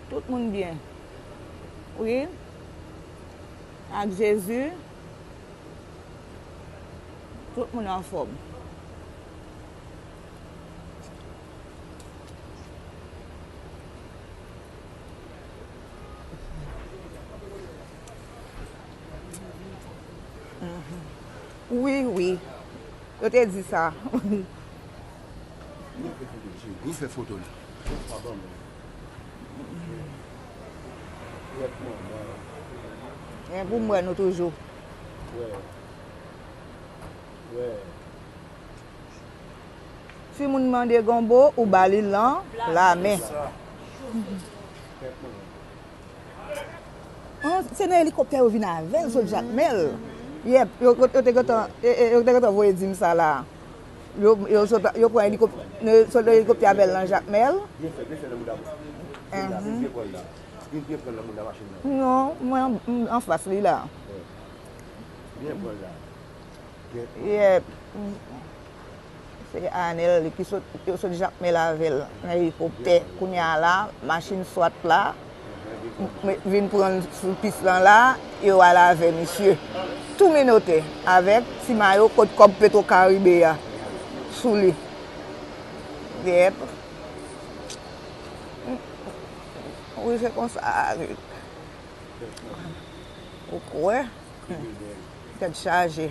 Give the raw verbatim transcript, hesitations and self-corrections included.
Tout moun byen. Wi. Ak Jezi, tout moun anfòm. Wi, wi. Yo te di sa. Nou fè foto, cheri. Nou fè foto la. Men pou m wè nou toujou. Si moun mande gonbo, ou ba li lan lamen. An, se nan elikoptè yo vin avè l sot Jakmèl. Yèp, yo, yo, yo te gentan, e, e, yo te gentan voye di m sa la. Yo, yo sot, yo pran elikop-, yo sot nan elikoptè avè l nan Jakmèl. Byen fè, byen fè nan mouda. Vin byen pran l la. Vin byen pran l nan mouda machin nan. Non, mwen an, m anfas li la. Byen pran l la. Yèp. Se Anèl ki sot, yo sot Jakmèl avè l nan elikoptè. Kounye a la, machin swat la, m-, m-, vin pran l sou pis lan la, yo al avè misye. Tou menotè, avèk ti mayo kot kòb Petro Caribe a sou li. Yèp. Wi, se konsa. Ou kwè? Tèt chaje.